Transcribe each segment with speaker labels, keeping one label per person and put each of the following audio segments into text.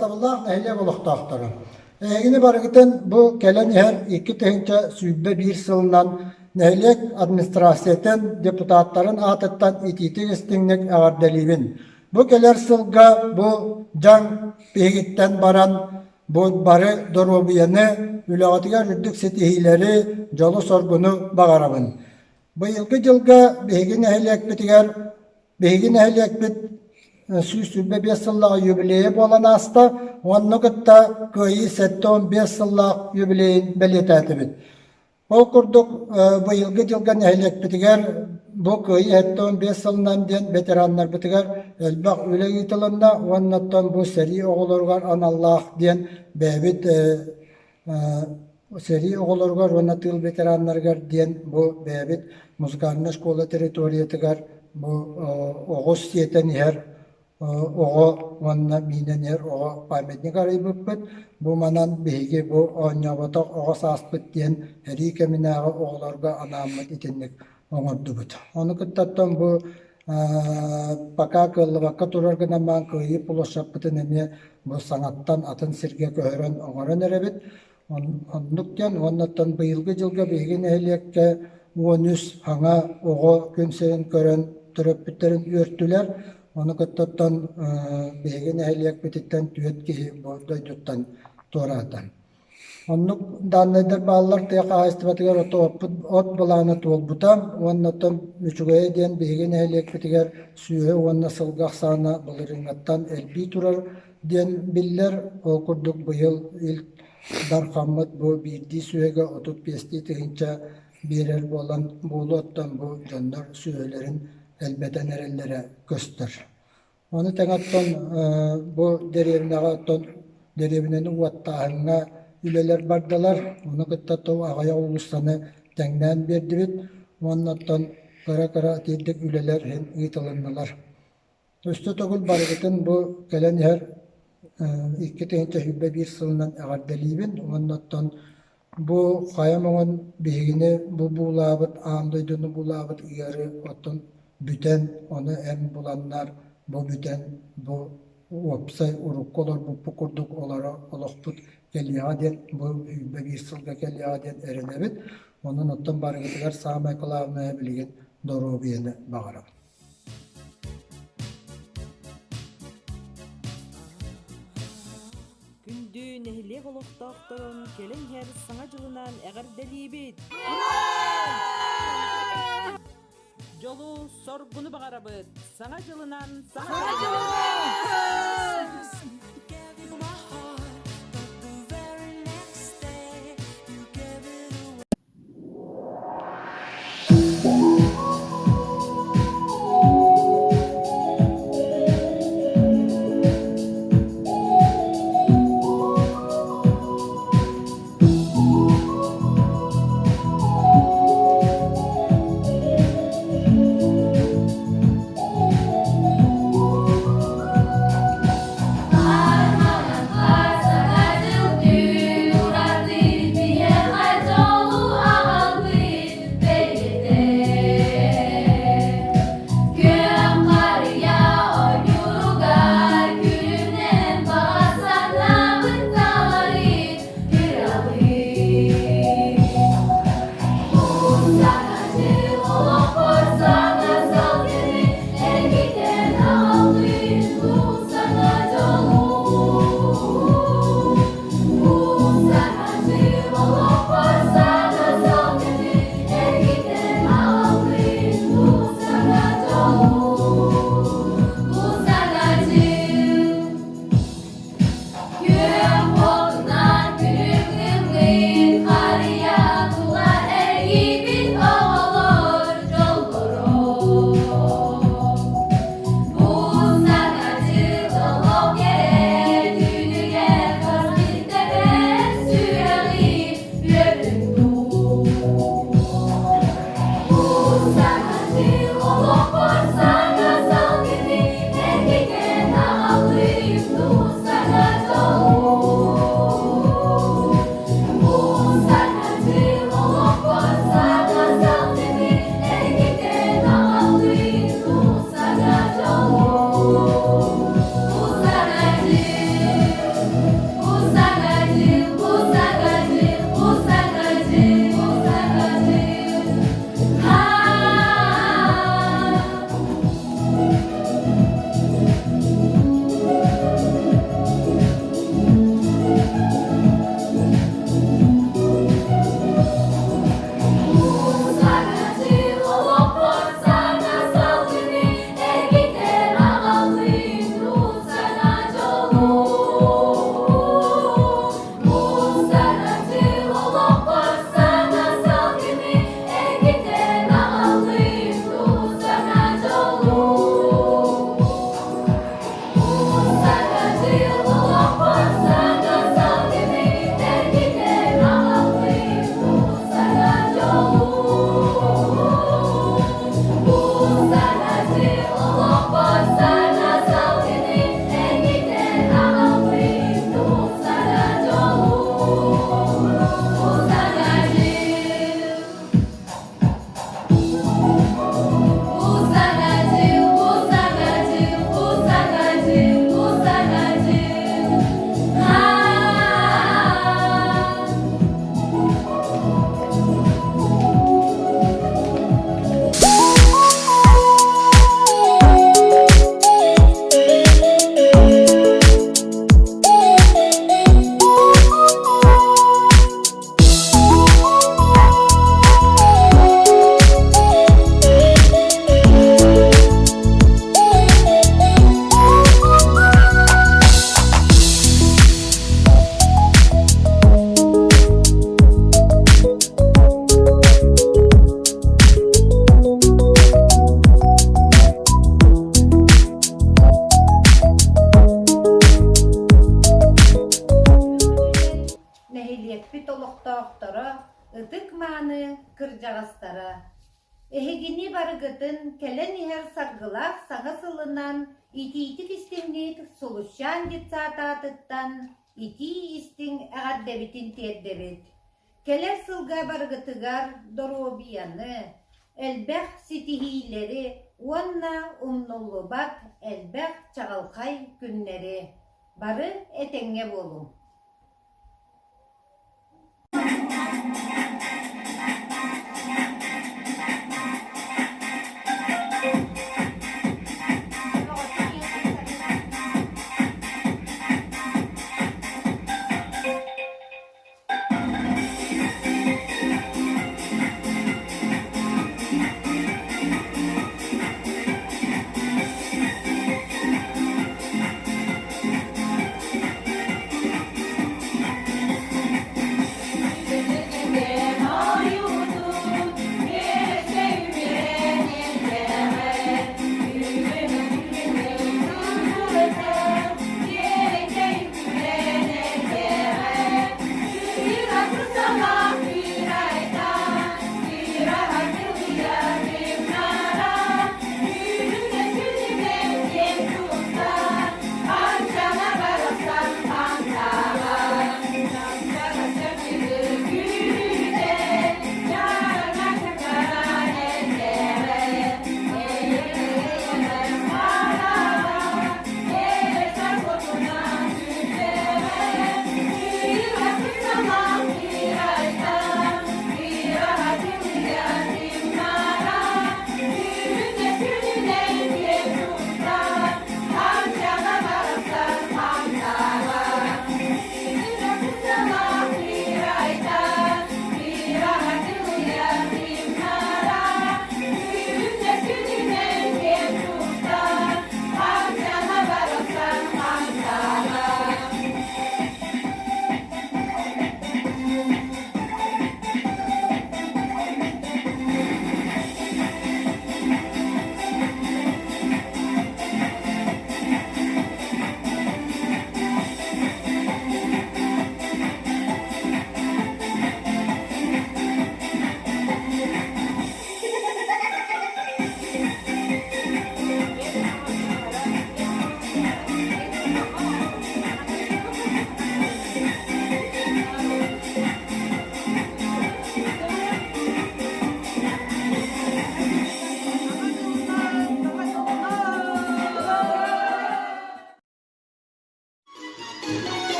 Speaker 1: Убаастабыллаах нэһилиэк олохтоохторо! Эһигини барыгытын бу кэлэн иһэр 2021 сылынан нэһилиэк администрациятын депутаттарын аатыттан итиитик-истиҥник эҕэрдэлиибин. Бу кэлэр сылга бу дьаҥ биһигиттэн баран бу бары доруобуйаны, үлэҕитигэр үрдүк ситиһиилэри, дьолу-соргуну баҕарабын. Быйылгы дьылга биһиги нэһилиэкпитигэр Биһиги нэһилиэкпит 125 сыллаах юбилейа буолан ааста, онно кытта Кыайыы 75 сыллаах юбилейын бэлиэтээтибит. Ол курдук быйылгы дьылга нэһилиэкпитигэр бу Кыайыы 75 сылынан диэн ветераннарбытыгар элбэх үлэ ыытылынна уонна оттон бу сэрии оҕолоругар аналлаах диэн бэйэбит Сэрии оҕолоругар уонна тыыл ветераннарыгар диэн бу бэйэбит музыкальнай школа территориятыгар бу оҕус сиэтэн иһэр оҕо уонна миинэн иһэр оҕо памятник арыйбыппыт. Бу манан биһиги бу оонньооботох оҕо сааспыт диэн сэрии кэминээҕи оҕолорго анааммыт итинник оҥордубут. Ону кытта оттон бу пока кыаллыбакка турар гынан баран Кыайыы площадьпытын эмиэ бу саҥаттан атын сиргэ көһөрөн оҥорон эрэбит. Оннук диэн уонна оттон быйылгы дьылга биһиги нэһилиэккэ 13 саҥа оҕо күн сирин көрөн төрөппүттэрин үөртүлэр. Ону кытта оттон биһиги нэһилиэкпититтэн түөрт киһи бу дойдуттан туораата. Оннук дааннайдар бааллар тыа хаһаайыстыбатыгар оту от былаана туолбута уонна оттон үчүгэйэ диэн биһиги нэһилиэкпитигэр сүөһү уонна сылгы ахсаана былырыыҥҥаттан элбии турар диэн биллэр. Ол курдук быйыл Ил Дархаммыт бу биирдии сүөһүгэ 35 тыһыынча биэрэр буолан буолуо оттон бу дьоннор сүөһүлэрин элбэтэн эрэллэрэ көстөр. Ону тэҥэ оттон бу дэриэбинэҕэ оттон дэриэбинэни уоттааһыҥҥа үлэлэр бардылар. Ону кытта тыл аҕыйах уулуссаны тэҥнээн биэрдибит уонна оттон кыра-кыра итиирдик үлэлэр иһин ыытылыннылар. Өссө төгүл барыгытын бу кэлэн иһэр 2021 сылынан эҕэрдэлиибин уонна оттон Бу хайа муҥун биһигини бу буулаабыт аан дойдуну буулаабыт ыары оттон бүтэн, ону эн буланнар бу бүтэн, бу уопсай урукку олорбуппут курдук олоро олохпут кэлиэҕэ диэн бу 21 сылга кэлиэҕэ диэн эрэнэбит. Онон оттон барыгытыгар саамай кылаабынайа билигин доруобуйаны баҕарабын.
Speaker 2: Күндү нэһилиэк олохтоохторун кэлэн иһэр Саҥа дьылынан эҕэрдэлиибит! Дьолу, соргуну баҕарабыт! Саҥа дьылынан Саҥа дьылынан!
Speaker 3: олохтоохторо, ытык-мааны кырдьаҕастара! Эһигини барыгытын кэлэн иһэр саргылаах саҥа сылынан итиитик-истиҥник Сулусчаан детсад аатыттан итии-истиҥ эҕэрдэбитин тиэрдэбит. Кэлэр сылга барыгытыгар доруобуйаны, элбэх ситиһиилэри уонна умнуллубат элбэх чаҕылхай күннэри! Бары этэҥҥэ буолуҥ!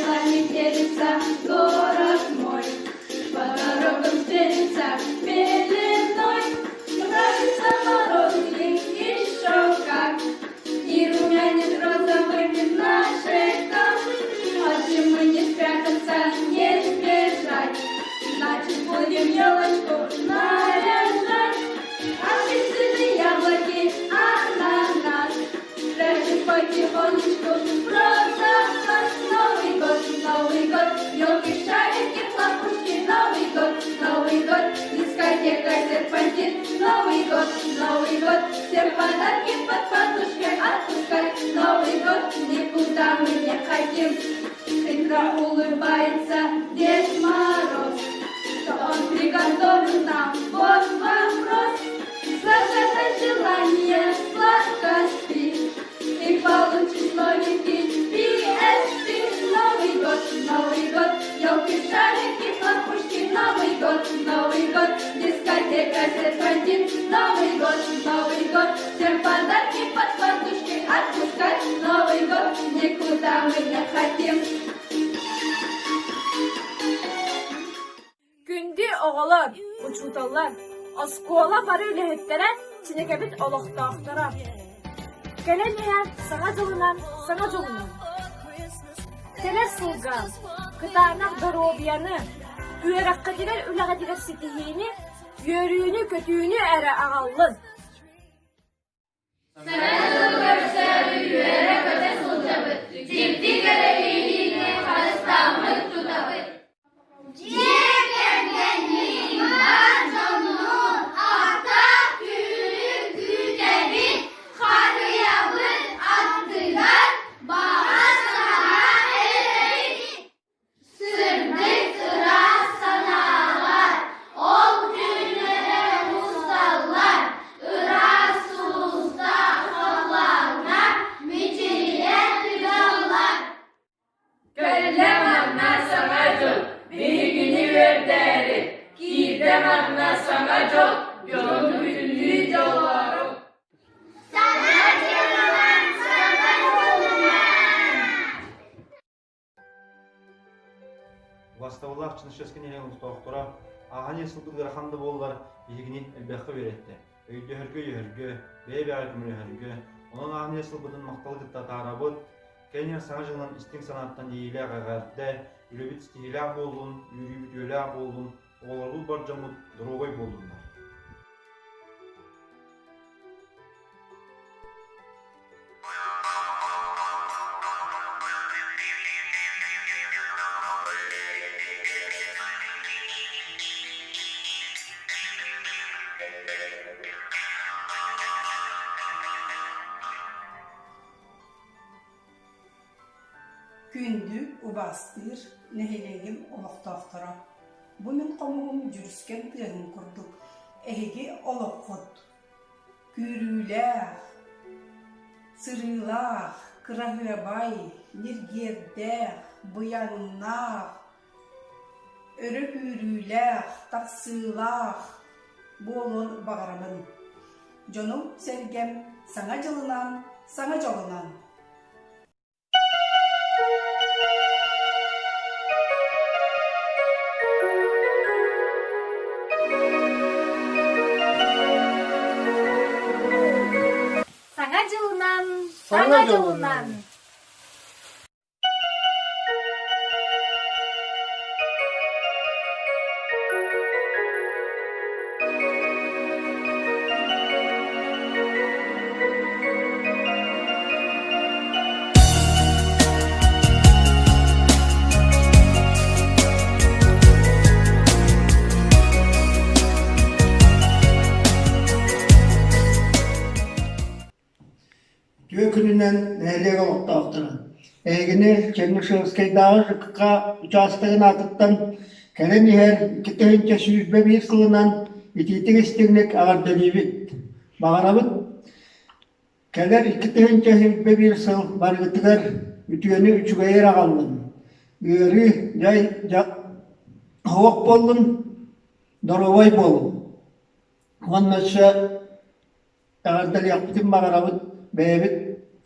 Speaker 4: Заметится город мой, по дорогам стелится пеленой. Нравится морозный еще как, и румянит розовыми наших там. От зимы не спрятаться, не сбежать, значит, будем елочку наряжать. Апельсины, яблоки, ананас, прячем потихонечку про запас. Новый год, Новый год, елки, шарики, хлопушки, Новый год, Новый год, дискотека, серпантин, Новый год, Новый год, все подарки под подушкой отпускать. Новый год, никуда мы не хотим. Хитро улыбается Дед Мороз, что он приготовил нам, вот вопрос. Загадай желание, сладко спи, ты получишь новенький PSP. Новый год, Новый год, елки, шарики, хлопушки, Новый год, Новый год, дискотека, серпантин, Новый год, Новый год, всем подарки под подушкой отпускать. Новый год, никуда мы не хотим.
Speaker 5: Күндү оҕолор, учууталлар, оскуола бары үлэһиттэрэ, Чинэкэбит олохтоохторо! Кэлэн иһэр Саҥа дьылынан Саҥа дьолунан! Кэлэр сылга кытаанах доруобуйаны, үөрэххитигэр үлэҕитигэр ситиһиини, үөрүүнү-көтүүнү эрэ аҕаллын!
Speaker 4: Саҥа дьылы көрсөөрү үөрэ-көтө сылдьабыт, дьикти кэрэ иэйиини харыстааммыт тутабыт.
Speaker 6: Дьиэ кэргэнниин бар дьоннуун аттаах түүнү күүтэбит, харыйабыт аттыгар.
Speaker 7: Убастабыллаах Чернышевскай нэһилиэгин олохтоохторо, ааһан иһэр сылбыт ыарахан да буоллар, биһигини элбэххэ үөрэттэ. Өйдөһөргө-өйөһөргө, бэйэ-бэйэҕэ көмөлөһөргө, онон ааһан иһэр сылбытын махталы кытта атаарабыт, кэлин иһэр Саҥа дьылынан истиҥ санааттан иэйиилээх эҕэрдэ, үлэбит ситиһиилээх буоллун, үөрүүбүт үөлээх буоллун, оҕолорбут бар дьоммут доруобай буоллуннар.
Speaker 8: Күндү убаастыыр нэһилиэгим олохтоохторо! Бу мин хомуһум дьүрүскэн тыаһын курдук эһиги олоххут Күүрүүлээх, сырыылаах, кыраһыабай, ньиргиэрдээх, быйаҥнаах, өрө күүрүүлээх, тахсыылаах буолуон баҕарабын. Дьонум-сэргэм Саҥа дьылынан, саҥа дьолунан!
Speaker 4: Саҥа дьылынан, саҥа дьолунан!
Speaker 1: Үтүө күнүнэн нэһилиэк олохтоохторо! Эһигини Чернышевскайдааҕы ЖКХ учаастагын аатыттан кэлэн иһэр 2021 сылынан итиитик-истиҥник эҕэрдэлиибит! Баҕарабыт Кэлэр 2021 сыл барыгытыгар үтүөнү үчүгэйи эрэ аҕаллын, ыарыы, дьай суох буоллун, доруобай буолуҥ. Уонна өссө эҕэрдэлиэхпитин баҕарабыт бэйэбит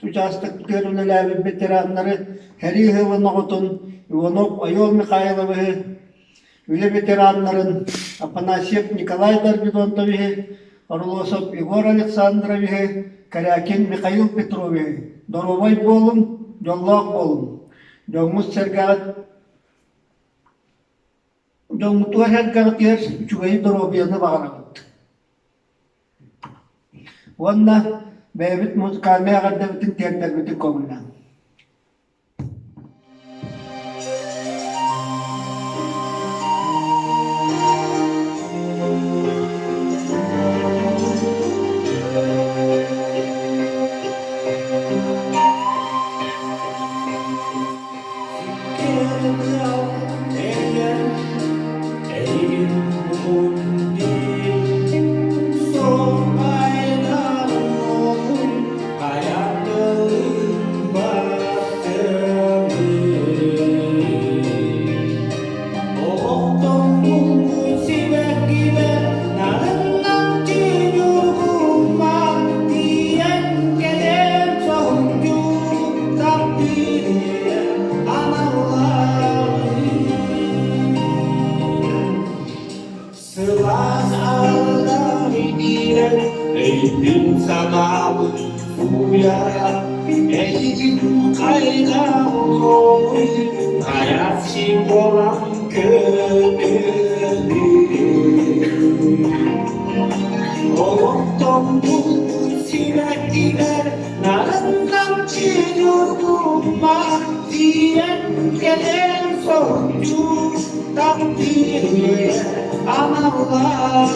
Speaker 1: учаастакпытыгар үлэлээбит ветераннары сэрии сылын оҕотун Иванов Айол Михайловиһы, үлэ ветераннарын Афанасьев Николай Доргидонтовиһы, Орлосов Егор Александровиһы, Корякин Михаил Петровиһы доруобай буолуҥ, дьоллоох буолуҥ! Дьоҥҥут-сэргэҕит дьоҥҥутугар-сэргэҕитигэр үчүгэйи доруобуйаны баҕарабыт. Уонна бэйэбит музыкальнай эҕэрдэбитин тиэрдэрбитин көҥүллээҥ.
Speaker 9: Сылаас алдан киирэн өйбүн-санаабын сууйара, эйигин хайдах олоруй, хайа буолан көтөрүй. Олохтон булбут сибэккибэр нарыннамчы ньургумма тиийэн кэлэн соһуччу таптыыр аналлаах.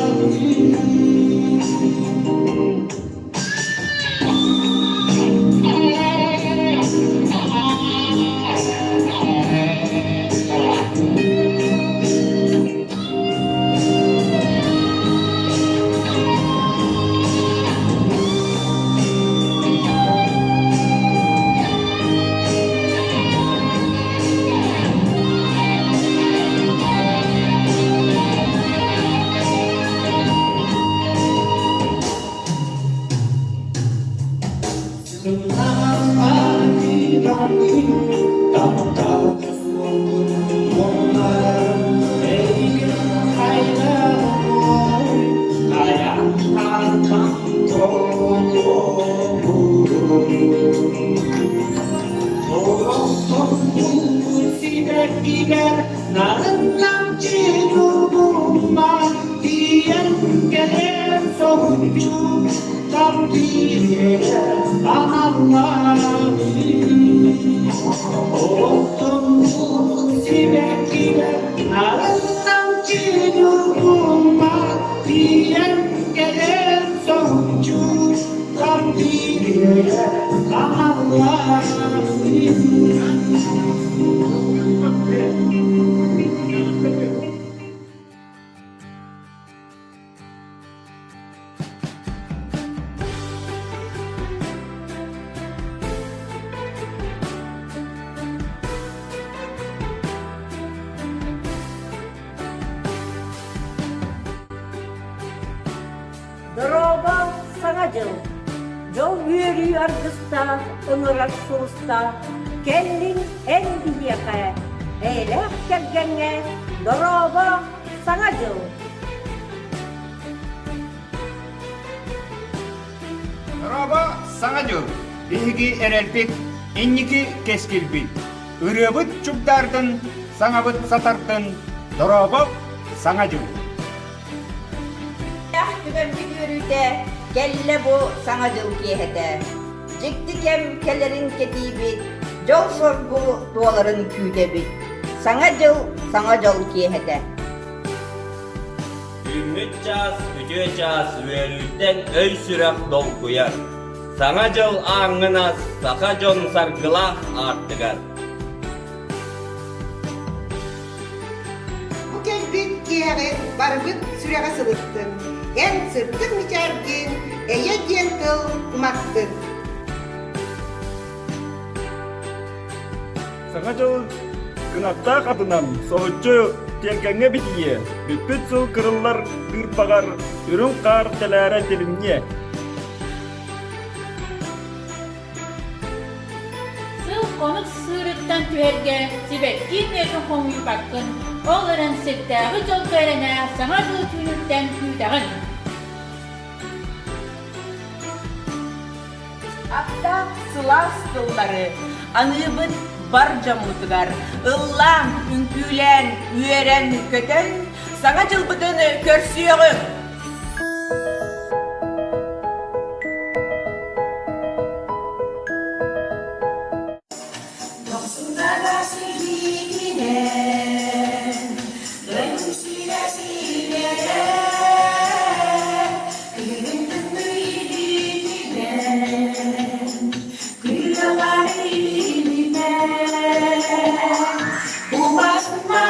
Speaker 9: сибэккилэр нарыннамчы ньургуһумма тиийэн кэлэн соһуччу таптыыр аналлаах Олохтон сибэккилэр нарыннамчы ньургуһумма тиийэн кэлэн соһуччу таптыыр аналлаах
Speaker 10: Дорообо, Саҥа дьыл! Дьол үөрүү аргыстаах, ыҥырар сулустаах, кэллиҥ эн биһиэхэ, эйэлээх кэргэҥҥэ дорообо, Саҥа дьыл!
Speaker 11: Дорообо, Саҥа дьыл! Биһиги эрэлбит, инники кэскилбит. Ырыабыт чугдаардын, саҥабыт сатардын, дорообо, Саҥа дьыл!
Speaker 12: Түгэммит үөрүүтэ кэллэ бу Саҥа дьыл киэһэтэ. Дьикти кэм кэлэрин кэтиибит, дьол-соргу туоларын күүтэбит. Саҥа дьыл, саҥа дьол киэһэтэ.
Speaker 13: Үүммүт чаас, үтүө чаас үөрүүттэн өй-сүрэх долгуйар. Саҥа дьыл ааҥҥынас саха дьон саргылаах аартыгар.
Speaker 14: Бу кэлбит киэһэҕи барыбыт сүрэҕэ сылыттын, эн сырдык мичээргин, эйэ диэн тыл уматтын.
Speaker 15: Саҥа дьыл кынаттаах атынан соһуччу тиэргэҥҥэ битийиэ, бүппүт сыл кырыллар кыырпаҕар үрүҥ хаар тэлээрэ тилимниэ.
Speaker 16: Сыл хонук сыырыттан түһэргэ сибэкки тыатын хомуйбаккын, ол эрэн сирдээҕи дьолго эрэнэ Саҥа дьыл түүнүттэн күүтэҕин.
Speaker 17: Аптаах сылаас тыллары аныыбыт бар дьоммутугар ыллаан, үҥкүүлээн, үөрэн-көтөн Саҥа дьылбытын көрсүөҕүҥ!
Speaker 9: Кубасына